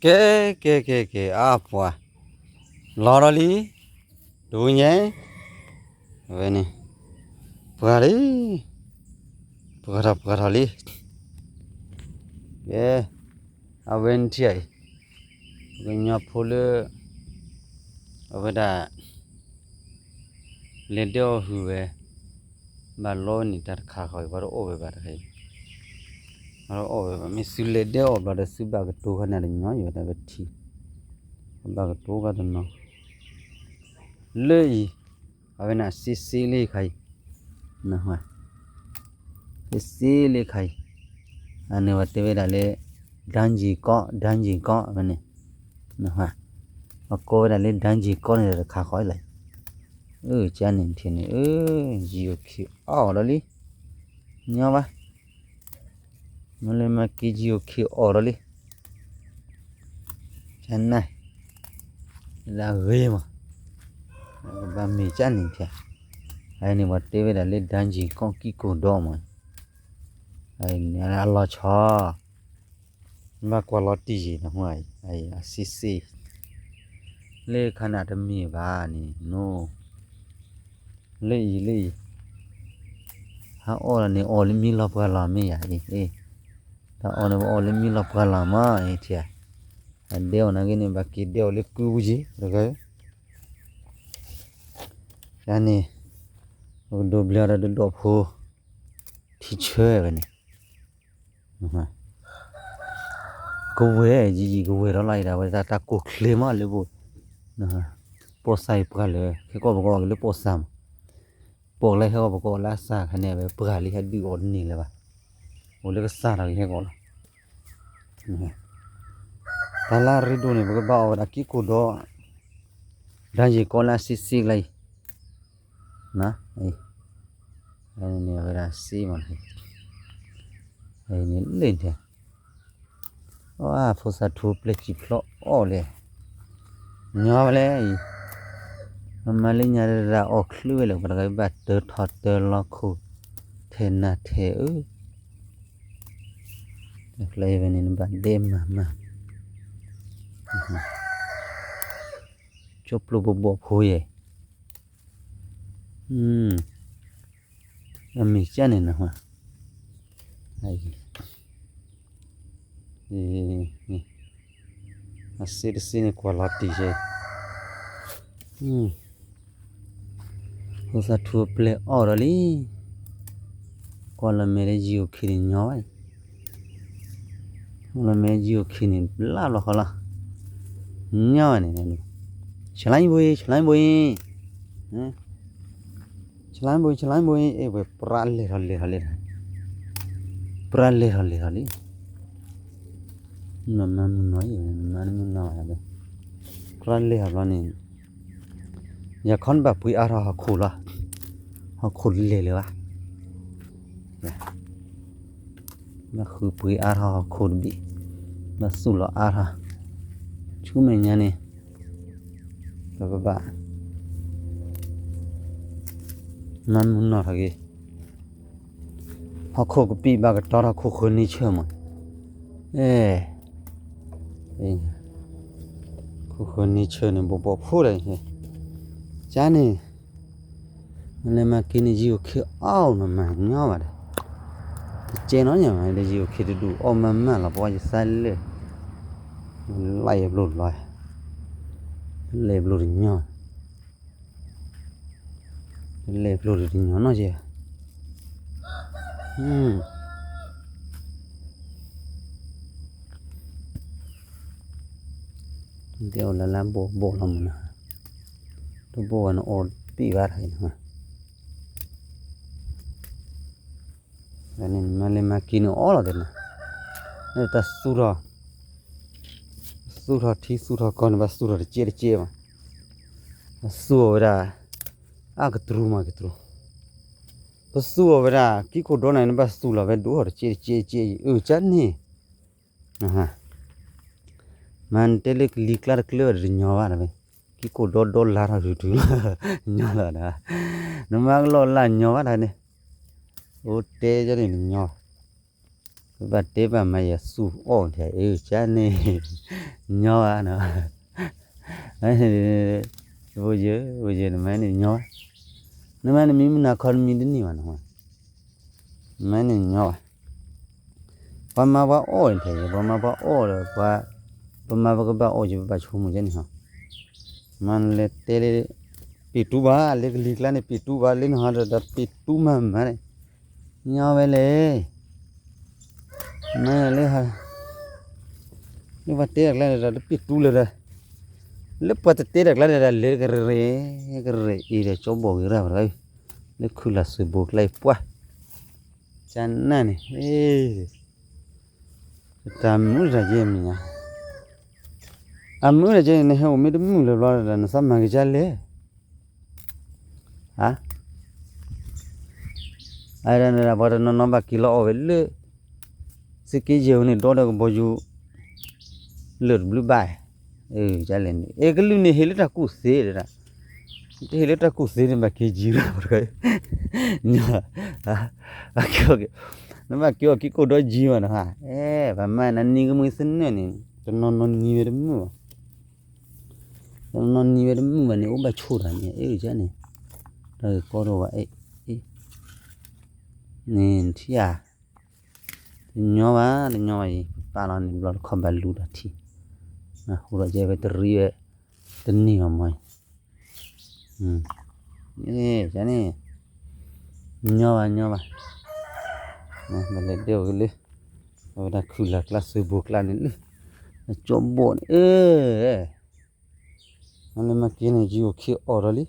ကဲ ကဲ ကဲ ကဲ အါပှၤ လီၤဒီးလံ တဝူညါ အဝဲန့ၣ် ပှၤလံ ပှၤထီၣ် ပှၤထီၣ်လံ ကဲ အဝဲန့ၣ်ထံၣ်အံၤ ပကညီဖိလၢ အဝဲဒၣ် လဲၤဒဲအီၣ်ဟုၣ်ဝဲ ဘၣ်လီန့ၣ် တၢ်တခါဃီအံၤ ပှၤတအီၣ်ဝဲဘၣ်တခါအံၤ ပှၤတအီၣ်ဝဲဘၣ် မ့ၢ်သုလဲၤဒဲအီၣ်ဘျီဒီး သုဘၣ်ကတိၤခါန့ၣ်တညီ ယဝဲဒၣ်ဝဲထံၣ် ပဘၣ်ကတိၤခါတနီၤ လၢအံၤ အဝဲန့ၣ်စ့စ့လံခါအံၤ စ့စ့လံခါအံၤ အန့ၣ်ပှၤတဲဝဲဒၣ်လၢ ဒၣ်ကၠံၤကီၢ် ဒၣ်ကၠံၤကီၢ် အဝဲန့ၣ် ပှၤကိးဝဲဒၣ်လၢ ဒၣ်ကၠံၤကီၢ်န့ၣ်ဒီးတခါဃီအံၤလီၤ အၢ ကန့ၣ်ထံၣ်န့ၣ် အၢ ယံၤအိၣ်ခံအီၣ်ဒီးလံ ညီဘၣ် မ့ၢ်လၢမၤက့ၤယံၤအိၣ်ခံအီၣ်ဒီးလံ ကနၣ် လၢအဂ့ၤမး ကဘၣ်မ့ၢ်ကန့ၣ်ထံၣ် အန့ၣ်ပှၤတဲဝဲဒၣ်လၢ ဒၣ်ကၠံၤကီၢ်ကံၢ်ကိၢ်ဒီမး အလီၤဆီ ဘၣ်ကွၢ်လီၤတံၢ်ယံၤနဟူအံၤ အစ့စ့ လၢခါန့ၣ်တမ့ၢ်ဘၣ်န့ၣ် နိ လၢအံၤလၢအံၤ ဟးအီၣ်လီၤန့ၣ် အီၣ်လၢမံလီၤပှၤလီၤမ့ၢ်ယၤအံၤ တၢ်အီၣ်န့ၣ် ပအီၣ်လၢမံလီၤပှၤလီၤမးအံၤထံၣ် အဒဲအီၣ်နာ်က့န့ၣ် ဘၣ်က့ၤဒဲအီၣ်လၢကုပူၤယံၤ တဂၤ ယၤန့ၣ် ပကဒိးဘျၢအီၤဒီးဒိၣ်ဒိၣ်ဖိ ထံဆၢဝဲန့ၣ် ကဝဲၢ် ယံၤယံၤကဝဲၢ်ဒီးလီၤအံၤဒၣ်ဝဲ တၢ်ကိၢ်ချ့မးလၢပ ပီၢ်စၢ်အံၤပှၤလၢာ် ခဲကီၢ်ပကီၢ်က့ၤလၢပီၢ်စၢ်မး ပီၢ်လၢဟဲကီၢ်ပကီၢ်လၢအစၢ်ခါန့ၣ် အဝဲပှၤလံဟဲဒုးအီၤတန့ၢ်လၢၤဘၣ် အိၣ်လၢကစၢ်ထီၣ်က့ၤဟဲကီၢ်လီၤ တၢ်လၢအရ့ဒိၣ်န့ၣ် ပကဘၣ်အီၣ်ဝဲဒၣ်ကံၢ်ကိၢ်ဒီ ဒၣ်ယံၤကီၢ်လၢအစ့စ့ကျါအံၤ န့ၣ် အဝဲဒၣ်စ့မး န့ၣ်လၢထဲ အဖိသၣ်ထူပျဲၢ်စံၣ်ဖျီအီၣ်လဲၣ် ညီဝဲလဲၣ်အံၤ မမၤလၢညါတဒၣ်အီၣ်ချုးဝဲလၢ ပှၤတဂၤဘၣ်တၢထီၣ်တၢလီၤခိၣ် ထဲနၤထဲအၢ တၢ်ကျဲဝဲန့ၣ် နဘၣ်ဒဲမၤမၤ ကၠိပျိဘိဘိဖိယဲၢ် အမ့ၢ်ကန့ၣ်နဟါ အစ့တစ့န့ၣ်ကွၢ်လီၤတံၢ်ယဲၢ် ဖိသၣ်ထူအပျဲၢ်အီၣ်ဒီးလံ ကွၢ်လီၤမဲာ်လၢယံၤအိၣ်ခံန့ၣ်ညီဘၣ် ကွၢ်လီၤမဲာ်ယံၤအိၣ်ခံန့ၣ် ဘျါဘျီဃီလီၤ ညီဘၣ်န့ၣ် ဆလါဘိအံၤ ဆလါဘိအံၤ ဆလါဘိအံၤ ဆလါဘိအံၤ အဲၣ်ဝဲပြးလဲၤထီၣ်လဲၤထီၣ်လဲၤထီၣ် ပြးလဲၤထီၣ်လဲၤထီၣ်လံ မၤမၤမုၢ်နီၤအံၤ မၤမုၢ်နီၤဘၣ် ပြးလဲၤထီၣ်ဘျီန့ၣ် ယၤခီနဘၣ်ပှ့ၤအါထီၣ်ဟီၣ်ခိၣ်လီၤ ဟီၣ်ခိၣ်လဲၤလၢၤဘၣ် ဘၣ်ဃုပှ့ၤအါထီၣ်ဟီၣ်ခိၣ်တဘ့ၣ် ဘၣ်သူၣ်လီၤအါထီၣ် ဆူမဲာ်ညါန့ၣ် ပဘၣ် မၤမုၢ်နီၢ်ထီၣ်က့ၤ ဟီၣ်ခိၣ်ကပံာ်ဘၣ်ကတီၤထီၣ်ခိၣ်ဃၢၤန့ဆၢၣ်မး အဲ ခိၣ်ဃၢၤန့ဆၢၣ်န့ၣ် ဘိးဘိးဖိဒီး ကန့ၣ် မ့ၢ်လဲၤမၤက့ၤန့ၣ် ယံၤအိၣ်ခ့အီၣ်မၤမၤညီဘၣ်ဒီး တကဲနီၤညါမး လၢယံၤအိၣ်ခ့တဒူၣ်အီၣ်မၤမၤလီၤ ပှၤယသးလဲၢ် လဲၤဘျိလီၤ လဲၤဘျိတညီ လဲၤဘျိတညီနီၤယဲ တဲအီၤလၢလၢဘိးဘိးလီၤမးနီၤ တဘိးဝဲန့ၣ်အီၣ်ပံာ်ဘၣ်တခါအံၤ န့ၣ်မၤလဲၤမၤက့ၤန့ၣ်အီၣ်လီၤတဲနီၤ တၢ်သူၣ်ထီၣ် သူၣ်ထီၣ်ထံသူၣ်ထီၣ်ကီၢ်န့ၣ် ဘၣ်သူၣ်ထီၣ်တကဲတကဲမး သူၣ်အီၤဝဲဒၣ် အကတြူမးကတြူ ပသူၣ်အီၤဝဲဒၣ် ကံၢ်ခိၣ်ဒီနၤန့ၣ် ဘၣ်သူၣ်လီၤဝဲဒိၣ်ထီၣ်တကဲတကဲတကဲအံၤ အၢ ကန့ၣ် မၤနတဲလၢကလံၤကျါတကျၢၢ်ဒီးတညီဘၣ်တဝဲ ကံၢ်ခိၣ်ဒီဒီလါထီၣ်တုၤတုၤ ညီလီၤဒီး နမၤကလီၢ်လၢညီဘၣ်တၢ်န့ၣ် အိၣ်တဲယန့ၣ်တညီ ဘၣ်တဲဘၣ်မၤယၤသူၣ်အီၣ်ထဲအံၤ ကန့ၣ် ညီဘၣ်နီၤ, ဖိယဲ ဖိယဲ နမၤန့ၣ်ညီဘၣ်, နမၤနမံၤမနၤခီနမံၤတန့ၢ်ဘၣ်နီၤ, နမၤန့ၣ်ညီဘၣ်, ပှၤမၤပှၤအီၣ်ထဲအံၤ ပှၤမၤပှၤအီၣ်ဒီး ပှၤ ပမၤပကဘၣ်အီၣ်က့ၤ ပဘၣ်ဆိကမိၣ်ကန့ၣ်ဟီ, မၤနလဲၤတဲလၢ ပ့ၢ်တူဘၣ် လၢကလံၤကျါန့ၣ် ပ့ၢ်တူဘၣ် လၢနဟီဒီး ပ့ၢ်တူမၤမၤန့ၣ် ညီဝဲလဲၣ် မၤလၢ လၢပှၤတဲတၢ်ကျါန့ၣ်ဒီး တပ့ၢ်တူလၢၤဒီး လၢပှၤတတဲတၢ်ကျါန့ၣ်ဒီး လဲၤကရဲၣ် ကရဲၣ်အံၤဒီး ကၠီဘီၣ်ဂ့ၤရၣ်ပှၤတဂၤအံၤ လၢခုၣ်လၢ်စၢၤဘိကျါအံၤပှၢ် ကနၣ်န့ၣ် တၢ်မုၢ်တၢ်ကဲမ့ၢ်ညါ အမုၢ်တၢ်ကဲန့ၣ် နဟဲအိၣ်မ့ၢ်တမုၢ်လၢၤဘျီဒီး နသးမၤက့ၤကလဲၣ် အ အဝဲဒၣ်ပှၤတနီၤနီၤဘၣ်က့ၤလီၤအီၣ်ဝဲလၢ သုးက့ယဲၢ်ဧိၤန့ၣ် ဒီဒီးကဘီယူၤ လၢာ်တဘျုးဘၣ်, ကလဲၣ်န့ၣ် အဲ ကလုၢ်န့ၣ်ဟ့ၣ်လၢတၢ်ကူၣ်သ့ဒၣ်, တဟ့ၣ်လၢတၢ်ကူၣ်သ့န့ၣ် ဘၣ်က့ၤကံၤလီၤ, နဘၣ်က့ၤအီၣ်က့ၤကိၣ်ဒီကံၤဘၣ်နီၤ, အဲ ပှၤမၤနၤနံၤကမှံသနၢၣ်န့ၣ် တနီၤနီၤနံၤဝဲတမုာ်ဘၣ် တနီၤနီၤနံၤဝဲတမုာ်ဘၣ်န့ၣ် အိၣ်ဘၣ်ဆိၣ်တၢ်န့ၣ် အဲၣ်ကန့ၣ်, တၢ်ဂ့ၢ်ကီဒိၣ်ဘၣ် အဲ န့ၣ်ထံၣ်ဧါ, တညီဘၣ် တညီဘၣ်အံၤ ပပာ်လီၤန့ၣ် ဘျီတခီဘၣ်လူၤဒီးထံ, ဟူးဒီးကဲဝဲတရံးဝဲ, တန့ၢ်ဘၣ်မီၤအံၤ, န့ၣ်, ညီဘၣ်ညီဘၣ်, မ့ၢ်လဲၤဒဲအိၣ်ကလၢ, အဝဲဒၣ်ခုၣ်လၢ်ကျါစၢၤဘိကျါန့ၣ်လၢ, အကၠီဘီၣ်န့ၣ် အဲ မၤလဲၤမၤက့ၤန့ၣ် ယံၤအိၣ်ခံအီၣ်ဒီးလံ,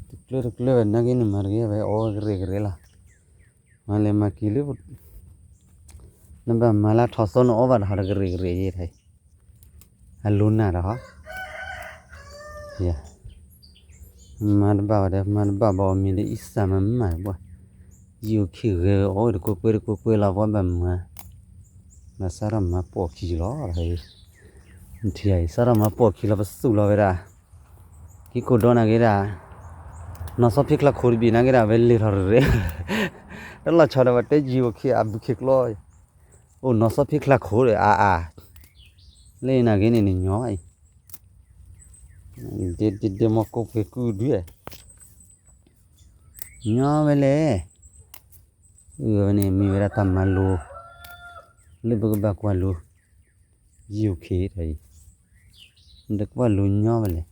တကျၢတကျၢဝဲနာ်က့န့ၣ် မၤတဂ့ၤဝဲအီၣ်ကရဲၣ်ကရဲၣ်လီၤ, မၤလဲၤမၤက့ၤလၢ, နဘၣ်မၤလၢထီၣ်သီနအီၣ်ဘၣ်တဟီၣ်တကရဲၣ်ကရဲၣ်ယဲၢ်တၢ်အံၤ, အလိၤနၢ်တဟီၣ် မၤတဘၣ်ဘၣ်ဒီး မၤတဘၣ်ဘၣ်အီၤမ့ၢ်ဒီး အံသၣ်မၤမၤဘၣ်, ယံၤအိၣ်ခံဂဲၤဝဲအီၣ်တကွဲကွဲတကွဲကွဲလီၤ ပှၤဘၣ်မၤ, ဘၣ်စးထီၣ်မၤပိာ်ခံလီၤ, နထံၣ်ယၤအံၤ စးထီၣ်မၤပိာ်ခံလီၤ ပသူၣ်လီၤဝဲဒၣ်, ကံကိၢ်ဒီနာ်က့ဒၣ်, နီၢ်စီဖံချါခိၣ်တဘ့ၣ်နာ်က့ဒၣ် အဝဲလဲၤထီၣ်ရဲၣ်, တလီၤဆီဒီးပှၤတဲယံၤအိၣ်ခံအဘုခ့ကျီ, အိၣ်နီၢ်စီဖံချါခိၣ်ဒီးအါအါ, လၢနာ်က့န့ၣ်န့ၣ်ညီဘၣ်အံၤ ဒဲဒဲဒဲမီၢ်ကိးပှ့ၤကုဒု, ညီဝဲလဲၣ်, အဝဲန့ၣ်မ့ၢ်ဝဲဒၣ်တၢ်မၤလိ, လၢပကဘၣ်ကွၢ်လိ, ယံၤအိၣ်ခံတၢ်အံၤ, နတကွၢ်လိညီဝဲလဲၣ်,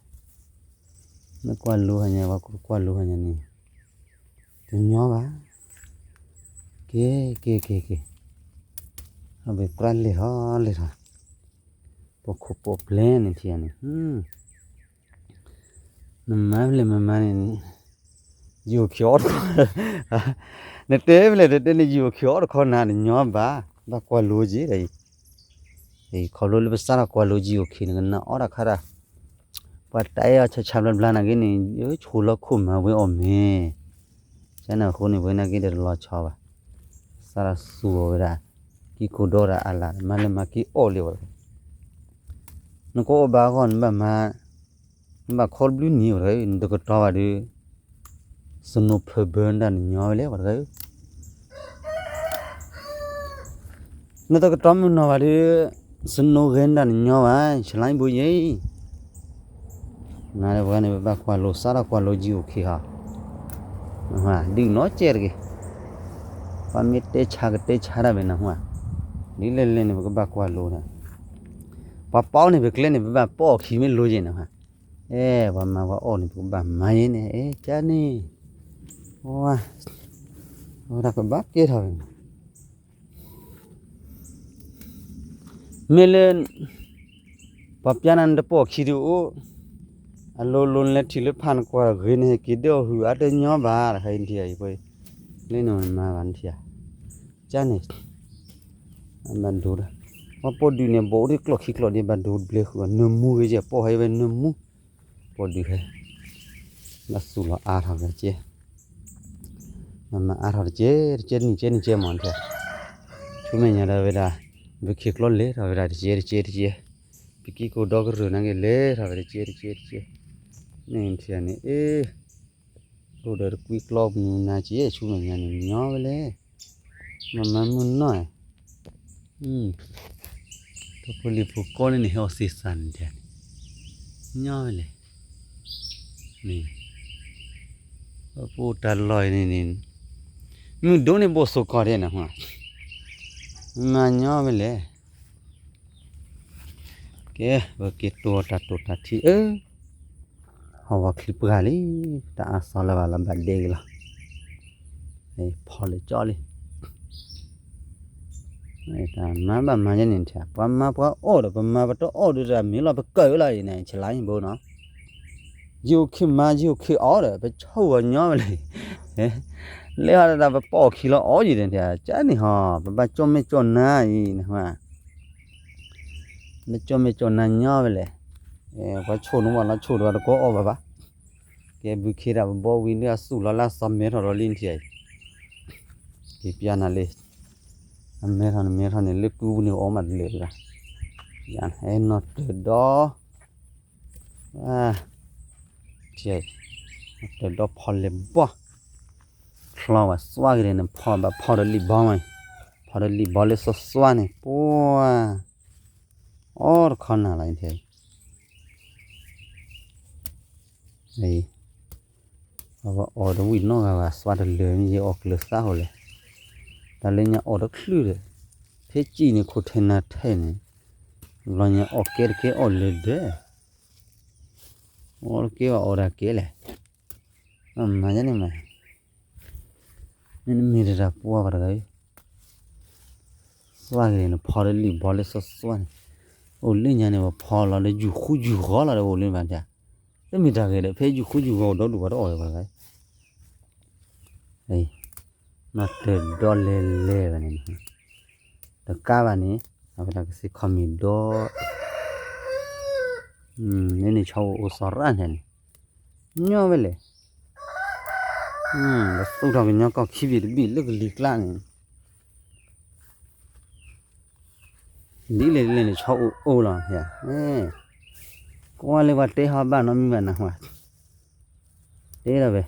နကွၢ်လိဟါညါ ပှၤကွၢ်လိဟါညါန့ၣ်, တညီဘၣ်, က့ၤ က့ၤ က့ၤ က့ၤ, အဝဲပြၢလဲၤထီၣ်လဲၤထီၣ်, ပိာ်ခိၣ်ပိာ်ပျဲၢ်န့ၣ်ထံၣ်န့ၣ် နမၤဖဲလဲၣ်မၤမၤန့ၣ်, ယံၤအိၣ်ခံအီၣ်တခီ, နတဲဖဲလဲၣ်တဲတဲန့ၣ် ယံၤအိၣ်ခံအီၣ်တခီနၤ တညီဘၣ်, ဘၣ်ကွၢ်လိက့ၤဒီးအံၤ, ခီဖျိလၢပစးထီၣ်ကွၢ်လိယံၤအိၣ်ခံန့ၣ် ကနၣ်အီၣ်တၢ်ခါတၢ်, ပှၤတၢ်အဲၣ်အီၤဆါဆါဘျါဘျါနာ်က့န့ၣ် ယဆိၣ်လီၤခိၣ်မၤဝဲအီၤမ့ၢ် ကန့ၣ်အဃိန့ၣ် ပဝဲနာ်က့ဒီးတလီၤဆီဘၣ်, စးထီၣ်သူၣ်အီၤဝဲဒၣ်, ကံကိၢ်ဒီဒၣ်အလၢ် မၤလဲၤမၤက့ၤအီၣ်လံဝဲ, နကအီၣ်ဘၣ်အဂီၢ် နဘၣ်မၤ, နဘၣ်ခီတဘျုးနံၤဝဲ, နတကတီၤဘၣ်ဒီး, စနိဖၢဘၢနဒၣ်နညီဝဲလဲၣ် ပှၤတဂၤဧၢ နတကတီၤမုၢ်နီၢ်ဘၣ်ဒီး, စနိဂဲၤနဒၣ်နညီဘၣ် ဆလါဘိယဲၢ်, နပှၤန့ၣ် ပဘၣ်ကွၢ်လိ စးထီၣ်ကွၢ်လိယံၤအိၣ်ခံဟီ, ဒုးနီၢ်ကဲတဂ့ၤ, ပှၤမ့ၢ်တဲဆါကတဲဆါတၢ်ဘၣ်နဟါ, ဒ်လဲၣ်လဲၣ်န့ၣ် ပကဘၣ်ကွၢ်လိ, ပှၤပီန့ၣ် ပကျဲန့ၣ် ပဘၣ်ပီအီၣ်ခံမ့ၢ်လိယဲၢ်နဟါ, အဲ ပှၤမၤပှၤအီၣ်န့ၣ် ပကဘၣ်မၤယဲၢ်န့ၣ် အဲ ကန့ၣ်, ဝဲ, အဝဲဒၣ်ကဘၣ်ကဲထီၣ်ဝဲန့ၣ် မ့ၢ်လၢ ပှၤပျါနၤနတပိာ်ခံဒုးအိၣ်, အလိၤလိၤနလဲၤထံၣ်လၢဖးနကွၢ်ဂ့ၤန့ၣ် ဟဲက့ၤဒၢအီၣ်ဟုၣ်အါတညီဘၣ် တခါအံၤနထံၣ်ဧါအံၤပှဲၤ, လၢနမၤဘၣ်နထံၣ်ဧါ, ကန့ၣ်, ဘၣ်ဒိဒီး, ပှၤပိာ်ဒုးန့ၣ် ဘိၣ်အိၣ်ဒံးကျီၢ်ခံကျီၢ်ဒံး ဘၣ်ဒိတဘျဲဃုာ် နၢမူဂ့ၤယဲၢ် ပိာ်ဟဲဝဲနၢမူ, ပိာ်ဒုးဟဲ ဘၣ်သူၣ်လီၤအါထီၣ်ကကဲ, မၤမၤအါထီၣ်တကဲ တကဲတနံၣ်ကဲနံၣ်ကဲမးနထံၣ်, ဆူမဲာ်ညါဒီးဝဲဒၣ်, ဘုခ့ကျီလဲၤထီၣ်ဝဲဒၣ်တကဲတကဲတကဲ, ပကံကိၢ်ဒီကရၢၢ်နာ်က့လဲၤထီၣ်ဝဲတကဲတကဲတကဲ, န့ၣ်နထံၣ်န့ၣ် အ့, အိၣ်ဒီးတကွံကျီမုၢ်နၤက့ ဆူမဲာ်ညါန့ၣ် ညီဝဲလဲၣ် မၤမၤမုၢ်နီၢ်, တဖိလံၤဖိကိးန့ၣ်န့ၣ် ဟဲအီၣ်စ့စးန့ၣ်တဲ, ညီဝဲလဲၣ်, န့ၣ်, ပအိၣ်တၢ်လီၢ်အံၤန့ၣ်န့ၣ်, မုၢ်ဒိၣ်န့ၣ်ဘိၣ်စိကီးဒဲးနၤ, မၤညီဝဲလဲၣ်. ကဲ, ပက့ၤတိၢ်တၢ်တိၢ်တၢ်ထံအၢ, ဟီၣ်ဝီချံပှၢ်လံ, တၢ်အါစီလၢၤဘၣ်လၢဘၣ်ဒဲက့ၤလီၤ, ဖီလၢကၠီလံ. တၢ်မၤဘၣ်မၤယဲန့ၣ်ထဲ ပှၤမၤပှၤအီၣ်ဒီး ပမၤပတအီၣ်ဒီးတၢ်မ့ၢ်လီၤ ပကၢၢ်ဝဲလီၤအံၤန့ၣ် ဆလါဘိနီၤ, ယိၤခံမၤ ယိၤခံအီၣ်ဒီး ပဆိၣ်ဂီၤညီဝဲလံ, လဲၤဟီၣ်တၢ်ပပိာ်ခံလီၤအီၣ်ယံၤန့ၣ် ကန့ၣ်ဟီ ပဘၣ်ကၠီၣ်မဲာ်ကၠီၣ်နါအံၤန့ၣ် လၢကၠီၣ်မဲာ်ကၠီၣ်နါညီဝဲလဲၣ်, ပှၤဆိၣ်န့ၣ်ဝဲလီၤ ဆိၣ်ဒီးတကိးအီၣ်ဘၣ်ဘၣ်, ကဲဘုခ့တၢ်ပဘီဝံၤလၢအစူၣ်လီၤလၢအစီၤမဲထီၣ်ဒီးလံထံၣ်အံၤ, က့ၤပျၢ်နၤလံ, အမဲထီၣ်န့ၣ်မဲထီၣ်န့ၣ် လၢကုပူၤန့ၣ်အီၣ်မးတလၢာ်ဘၣ်, ယဲနီၢ်တၢၤဒီ ထံၣ်, နီၢ်တၢၤဒီဖီလဲၤဘီၣ်, ချီဝဲစွါက့ၤန့ၣ် ဖီဘၣ်ဖီဒီးလံာ်ဘီမး, ဖီဒီးလံာ်ဘီလၢစွါစွါန့ၣ် ပှၤ အီၣ်တခီနၤလီၤ ထံၣ်, အဝဲအီၣ်တဝံၣ်နီၢ်ဂၤဘၣ် စွါတလၢာ်မ့ၢ်ယအီၣ်ကျၢၤသၣ်ဟိလဲၣ်, တၢ်လၢညါအီၣ်တချုးဒီး, ဖဲစံၣ်န့ၣ်ခိၣ်ထဲနၤထဲန့ၣ်, လီၤညါအီၣ်ကဲတကဲအီၣ်လၢာ်ဒၢး အီၣ်တကဲဘၣ်အီၣ်တၢ်ကဲလဲၣ်, မၤယဲန့ၣ်မး, မ့ၢ်နမ့ၢ်တတၢ်ပှၢ်ဘၣ်တဂၤ, စွါက့ၤန့ၣ် ဖီဒီးလံာ်ဘီလၢစွါစွါန့ၣ်, အိၣ်လၢညါန့ၣ် ပဖီလီၤဒီးယူၤဃူယူၤဂီၤလီၤဒီးအိၣ်လၢဘၣ်တၢ်, တမ့ၢ်တၢ်ဂ့ၤဒီး ဖဲယူၤဃူယူၤဂီၤအိၣ်ဒီဒူၣ်ပှၤတအီၣ်ဘၣ်တဂၤ နီၢ်တၢၤဒီလဲၤလဲၤဘၣ်န့ၣ်, တကးဘၣ်န့ၣ်, အဝဲဒၣ်ကစ့ခီမ့ၢ်ဒီ, န့ၣ်န့ၣ် ဆီအိၣ်အိၣ်စီၤရၣ်န့ၣ်, ညီဝဲလဲၣ်, ပသူၣ်ထီၣ်ကညီကီၢ်ခံဘ့ၣ်တဘ့ၣ်လၢကလံၤကျါန့ၣ် ဒ်လဲၣ်ဒ်လဲၣ်န့ၣ် ဆီအိၣ်အိၣ်လီၤ, ကွၢ်လၢပှၤတဲဟီဘၣ်နီတမံၤဘၣ်နဟါ, တဲလီၤဝဲ,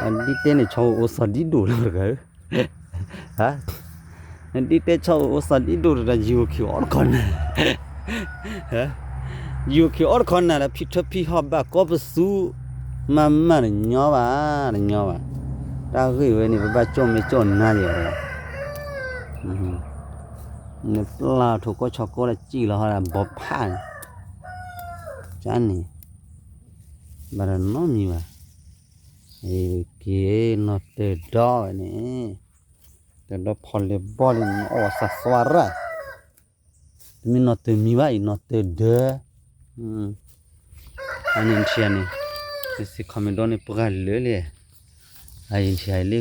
ဒ်တဲန့ၣ် ဆီအိၣ်အိၣ်စီၤဒ်ဒိၣ်လီၤတဂၤဧၢ, ဒ်တဲဆီအိၣ်အိၣ်စီၤဒ်ဒိၣ်တဂၤ ယိၤခံအီၣ်တခီနၤ ယိၤခံအီၣ်တခီနၤဒီး ဖံထၢဖံဟီၣ်ဘၣ်ကီပသူ, မၤမၤတညီဘၣ်, တညီဘၣ်, တၢ်ဂ့ၢ်ဝဲန့ၣ် ပဘၣ်ကၠီၣ်မဲာ်ကၠီၣ်နါယဲၢ်, နပျၢ်ထိၣ်ကီၢ်ဆီကီၢ်လၢစံၣ်လီၤဟီဒၣ်ဘီဖးန့ၣ်, ကန့ၣ်, ဘၣ်တနီတမံၤဘၣ်, က့ၤနီၢ်တၢၤဒီဝဲန့ၣ်, တၢၤဒီဖီလဲၤဘီလံန့ၣ် အီၣ်ဝဲစးသွါရၣ် တမ့ၢ်နီၢ်တၢၤမံၤဘၣ်အံၤ နီၢ်တၢၤဒၢ, အန့ၣ်ထံၣ်န့ၣ်, စ့ခီမ့ၢ်ဒီန့ၣ် ပှၤလၢာ်လံ, အအံၤထံၣ်အံၤလၢ,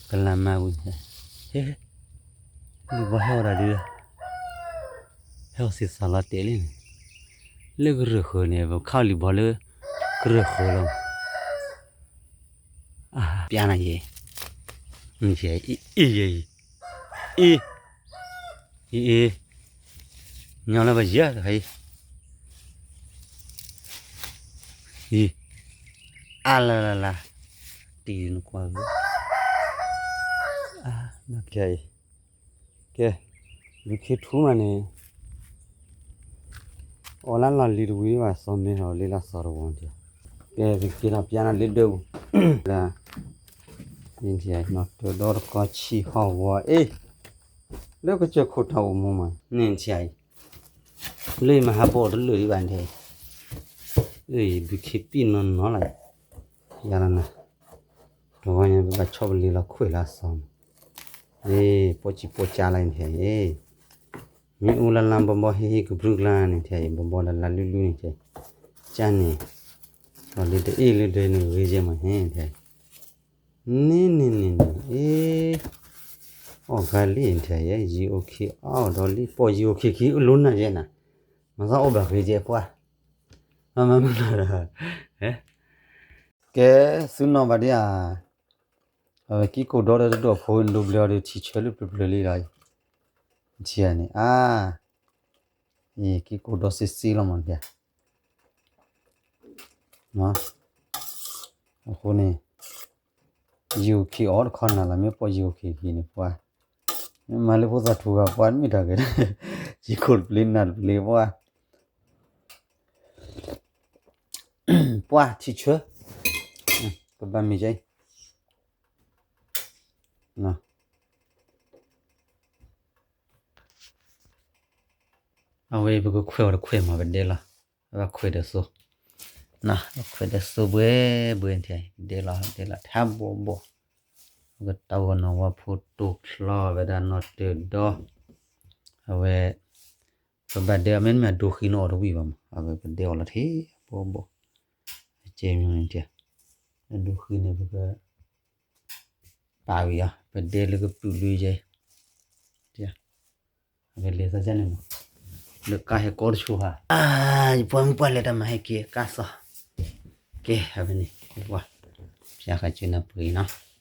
ကလၤမၤဝံၤ, လံာ်ဘီဟဲဝဲဒၣ်ဒု, ဟဲဝဲစ့စးလီၤတဲာ်လံန့ၣ်, လၢကရၢၢ်ဃၢၤန့ၣ် ပခါလံာ်ဘီလၢ, ကရၢၢ်ဃၢၤလီၤ, ပျါနၤယဲ, အံၤ, အံၤ, ညီလၢပယၤတခါအံၤ, အံၤ, အါလၢလၢလၢ, တံၤနကွၢ်, ကဲ, ဒုးခ့ထူမးန့ၣ်, အီၣ်လၢလီၢ်လံၤတဝံၤဘၣ် စီၤမ့ၢ်ထီၣ်လံလၢစီၤတဝီၤ, ကဲ, က့ၤထီၣ်ပျါနၤလၢဒၢပူၤ, နီၢ်တၢၤဒီတကီၢ်ဆံးဟီၣ်ဝီအ့ၣ်, လၢကစၢၢ်ခိၣ်ထီၣ်အိၣ်မူမး, န့ၣ်ထံၣ်အံၤ, လၢယမၤဟးပိာ်တလၢာ်ဒံးဘၣ်န့ၣ်, ယဒုးခ့ပံၣ်နီၢ်နီၢ်လီၤ, ယၤလီၤနၤ, တဂီၤညါပဘၣ်ဆီၣ်ပလ့ၤလီၤခွဲးလၢအစီၤမး, ပိာ်စံၣ်ပိာ်ကါလီၤန့ၣ်ထံၣ်အံၤ, မ့ၢ်အူလၢလၢဘီဘီဟ့ၣ်ဟ့ၣ်ကပြုၢ်ကျါန့ၣ်ထံၣ်အံၤ ဘီဘီလၢလၢလုၢ်လုၢ်န့ၣ်ထံၣ်, ကန့ၣ်, လီၤလံတအ့ၣ်လၢဒၢးန့ၣ်ဂ့ၤယဲၢ်မးန့ၣ်ထံၣ်, န့ၣ်န့ၣ်န့ၣ်န့ၣ်, အ့ အီၣ်ဂၤလံထံၣ်ယဲ ယံၤအိၣ်ခံအီၣ်ဒီးလံ ပိာ်ယံၤအိၣ်ခံခံအလိၤနၤယဲနၤ, မၤသးအိၣ်ဘၣ်ဂ့ၤယဲပှၤ, မၤမၤမုၢ်လီၤဒီး, ကဲ, သုနီၢ်ဘၣ်ဒ်ဧါ, အဝဲကံၢ်ကိၢ်ဒီဒီးတဒိၣ်ဖိဒိးဘျၢအီၤဒီးထံၣ်ဆၢလၢပျၢၤပျၢၤလံလီၤ, ထံၣ်ဧါန့ၣ်, အါ, ကံၢ်ကိၢ်ဒီစ့စ့လီၤမး, အဃိန့ၣ် ယိၤခံးအီၤတခီနၤလီၤ မ့ၢ်ပှၤယိၤခံးခံန့ၣ်ပှၤ, မ့ၢ်မၤလၢဖိသၣ်ထူဂၤပှၤမ့ၢ်တၢ်ဂ့ၤ, ယံၤခိၣ်တပျ့ၤနၢ်တပျ့ၤပှၤ, ပှၤထံၣ်ဆၢ, ကဘၣ်မ့ၢ်ကဲ, အဝဲပကခွဲးအီၤတခွဲးမး ပဒဲလီၤ, ဘၣ်ခွဲးဒီးစိ, ခွဲးဒီးစိဘှဲဘှဲထံၣ် ပဒဲလီၤ ပဒဲလီၤထါဘီဘီ, ပကတၢ်ဂီၤနီၤဝဲဖိတိာ်ချီဝဲဒၣ်နီၢ်တၢၤဒီ, အဝဲ, ပဘၣ်ဒဲအီၤမ့တမ့ၢ်အဒိဃံန့ၣ်အီၣ်တဝံၣ်ဘၣ်မး အဝဲပဒဲအီၤလီၤထံဘီဘီ, အကဲမ့ၢ်န့ၣ်, အဒိဃံန့ၣ်ပက ပာ်ဝံၤအီၤ ပဒဲလၢကပုာ်လွံၢ်ယဲ, အဝဲလဲၤသးန့ၣ်မး, လၢကါဟဲကီတဆိဟါ, ယပှၤမုၣ်ပှၢ်လဲၤတၢ်မၤဟဲက့ၤကါစီၤ, ကဲ အဝဲန့ၣ်, ပှၤ, ဖျါဃာ်ကၢနၢ်ပှ့ၤနီၤ